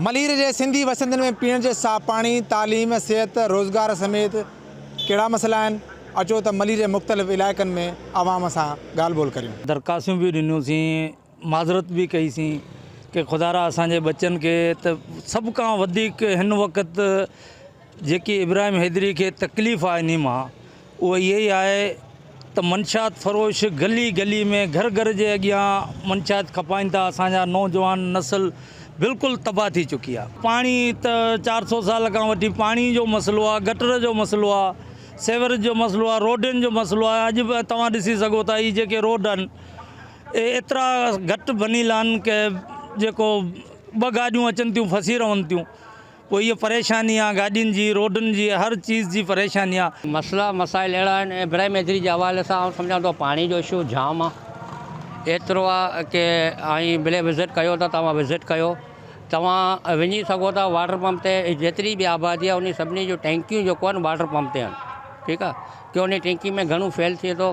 ملير جي سنڌي وسندين ۾ پيئڻ جي صاف پاڻي، تعليم، صحت، روزگار سميت ڪهڙا مسئلا آهن؟ اچو ته ملير جي مختلف علائقن ۾ عوام سان ڳالهه ٻولهه ڪريون. درخواستون به ڏنيون سين، معذرت به ڪئي سين ڪي خدارا اسان جي ٻچن کي ته سڀ کان وڌيڪ هن وقت جيڪي ابراهيم حيدري کي تڪليف آهي انهي مان اهو اهي ئي آهي ته منشيات فروش گلي گلي ۾ گهر گهر جي اڳيان منشيات کپائين ٿا اسان جا نوجوان نسل بلڪل تباهه ٿي چڪي آهي. پاڻي ته 400 سال کان وٺي پاڻي جو مسئلو آهي گٽر جو مسئلو آهي سيورج جو مسئلو آهي روڊن جو مسئلو آهي اڄ به توهان ڏسي سگهو ٿا هي جيڪي روڊ آهن اهي ايترا گهٽ بنيل آهن ڪي جيڪو ٻه گاڏيون اچن ٿيون ڦسي رهن ٿيون پوء اها پريشاني آ گاڏين جي، روڊن جي، هر چيز جي پريشاني آ. مسئلا مسائل اهڙا آهن ابراهيم حيدري جي حوالي سان آئون سمجهان ٿو پاڻي جو اشو جام آ ايترو آ ڪي آئين بلي وزٽ ڪيو ته توهان وزٽ ڪيو توهان وڃي سگهو ٿا واٽر پمپ تي جيتري به آبادي آ انهي سڀني جون ٽينڪيون جيڪو آهن واٽر پمپ تي آهن ٺيڪ آ ڪي انهي ٽينڪي ۾ گهڻو فيل ٿئي ٿو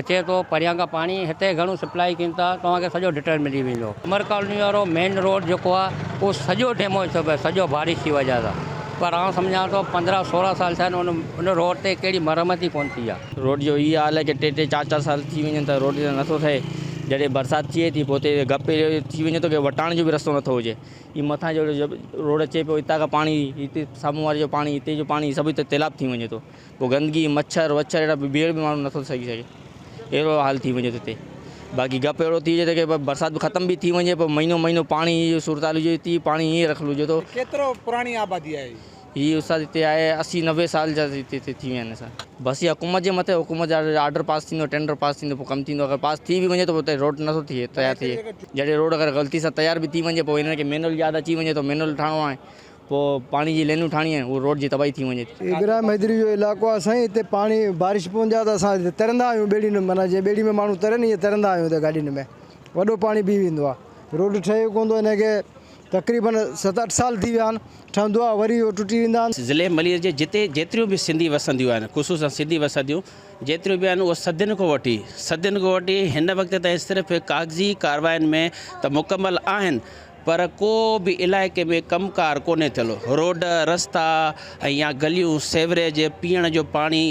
اچي ٿو پريان کان پاڻي هتي گهڻو سپلائي ڪين ٿا توهان کي سڄو ڊٽيل ملي ويندو. امر ڪالوني وارو مين روڊ جيڪو آهي اهو سڄو ڊيموج ٿيو پيو سڄو بارش جي وجه سان پر آئون سمجهان ٿو 15 16 سال ٿيا آهن ان روڊ تي ڪهڙي مرمت ئي ڪون ٿي آهي. روڊ جو هي حال آهي ڪي ٽي ٽي چار چار سال ٿي وڃن ته روڊ نٿو ٺهي جڏهن برسات ٿئي ٿي پوء اتي گپ اهڙو ٿي وڃي ٿو ڪي وٽاڻ جو به رستو نٿو هجي هي مٿان جو روڊ اچي پيو هتان کان پاڻي هتي سامهون واري جو پاڻي هتي جو پاڻي سڀ هتي تيلاب ٿي وڃي ٿو. پوء گندگي، مڇر وڇر اهڙا بيهڻ به ماڻهو نٿو سگهي سگهي اهڙو حال ٿي وڃي ٿو هتي باقي گپ اهڙو ٿي وڃي ٿو ڪي برسات به ختم به ٿي وڃي پوء مهينو مهينو پاڻي جي صورت حال هجي ٿي پاڻي ائين رکيل هجي ٿو. ڪيترو پراڻي آبادي آهي هي؟ هي استاد هتي آهي 80 90 سال جا هتي ٿي ويا آهن اسان بس هي حڪومت جي مٿي حڪومت جا آرڊر پاس ٿيندو ٽينڊر پاس ٿيندو پوء ڪم ٿيندو اگر پاس ٿي به وڃي ته پوء اتي روڊ نٿو ٿئي تيار ٿئي جڏهن روڊ اگر غلطي سان تيار به ٿي وڃي پوء هنن کي مينول ياد اچي وڃي ٿو مينول ٺاهڻو آهي پوء پاڻي جي لينون ٺاهڻي آهي اهو روڊ جي تباهي ٿي وڃي ٿي. ابراهيم حيدري جو علائقو آهي سائين هتي پاڻي بارش پوندي آهي ته اسان هتي ترندا آهيون ٻيڙين ۾ معنيٰ جيئن ٻيڙي ۾ ماڻهو ترن ائين ترندا آهيون هتي گاڏين ۾ وڏو پاڻي بيهي ويندو آهي روڊ ٺهي ڪونه ٿو هن کي تقريبن ست اٺ سال ٿي ويا آهن ٺهندو آهي وري اهو ٽٽي ويندا آهن. ضلعي ملير جي جتي جيتريون به سنڌي وسنديون آهن خصوصا سنڌي وسنديون جيتريون به آهن اهي صدين کان وٺي صدين کان وٺي هن وقت تائين صرف ڪاغذي ڪارواين ۾ ته مڪمل آهن پر ڪو به علائقي ۾ ڪم ڪار ڪونهي ٿيل، روڊ رستا ۽ يا گليون، سيوريج، پيئڻ جو پاڻي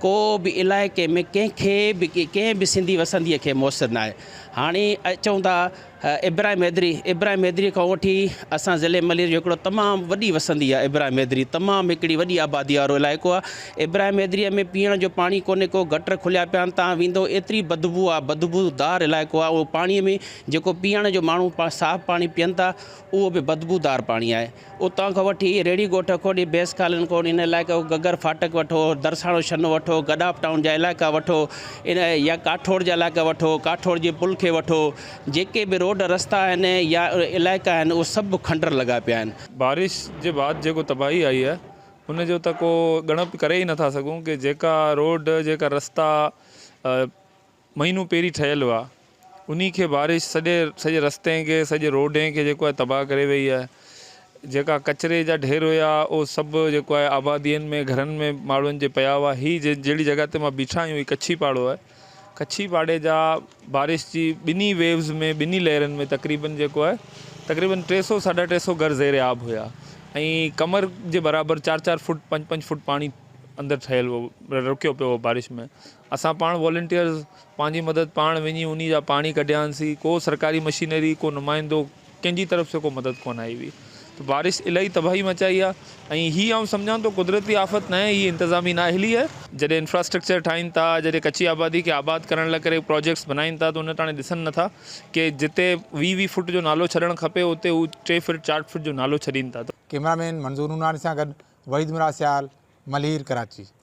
ڪو به علائقي ۾ ڪنهن کي به ڪنهن به سنڌي وسنديء کي ميسر ناهي. هاڻي اچون ٿا ابراهيم حيدري، ابراهيم حيدري کان وٺي اسان ضلعي ملير جو هڪڙو تمام وڏي وسندي آهي ابراهيم حيدري تمام هڪڙي وڏي آبادي وارو علائقو آهي. ابراهيم حيدريء ۾ پيئڻ جو پاڻي ڪونهي ڪو، گٽر کليا پيا آهن، تان ويندو ايتري بدبو آهي، بدبودار علائقو آهي، اهو پاڻي ۾ جيڪو پيئڻ جو ماڻهو صاف پاڻي پيئن ٿا اهو به بدبودار پاڻي آهي. اتان کان وٺي ريڙهي ڳوٺ کان وٺي بيس ڪالوني کان وٺي ان علائقي کان گگر ڦاٽڪ وٺو، درساڻو شنو وٺو، گڏاپ ٽائون جا علائقا وٺو ان يا ڪاٺوڙ جا علائقا وٺو، ڪاٺوڙ جي پل کي وٺو، جيڪي به روڊ رستا آهن يا علائقا آهن اهي سڀ کنڊر لڳا پيا آهن. بارش جي بعد جيڪو تباهي آئي آهي ان جو ته ڪو ڳڻپ ڪري ئي نٿا سگهون ڪي جيڪا روڊ جيڪا رستا مهينو پهرين ٺهيل هئا انهي کي بارش سڄي سڄي رستي کي سڄي روڊين کي جيڪو آهي تباهه ڪري وئي آهي جيڪا ڪچري جا ڍير هيا اهو سڀ جيڪو آهي آبادين ۾ گهرن ۾ ماڻهن جي پيا هئا هي جهڙي جڳهه تي مان بيٺا آهيون هي ڪڇي پاڙو آهي ڪڇي پاڙي جا بارش جي ٻنهي ويوز ۾ ٻنهي لهرن ۾ تقريبن جيڪو آهي تقريبن ٽي سو ساڍا ٽي سو گهر زير آب هيا ۽ ڪمر جي برابر چار چار فوٽ پنج پنج فوٽ پاڻي اندر ٺهيل هو رڪيو پيو هو بارش ۾ اسان پاڻ والنٽيئرز پنهنجي مدد پاڻ وڃي انهي جا پاڻي ڪڍيانسين ڪو سرڪاري مشينري ڪو نمائندو ڪنهن جي طرف سي ڪو مدد ڪونه آئي هئي ته بارش الاهي تباهي مچائي آ ۽ هي آئون سمجهان ٿو قدرتي آفت ناهي هي انتظامي نااهلي آهي. جڏهن انفراسٽرڪچر ٺاهين ٿا جڏهن ڪچي آبادي کي آباد ڪرڻ لاء ڪري پراجيڪٽس بنائين ٿا ته ان ٽاڻي ڏسن نٿا ڪي جتي 20 20 فوٽ جو نالو ڇڏڻ کپي اتي هو ٽي فٽ چار فٽ جو نالو ڇڏين ٿا ته ڪئميرا مين منظور نوناري سان گڏ وحيد مراد سيال، ملير، ڪراچي.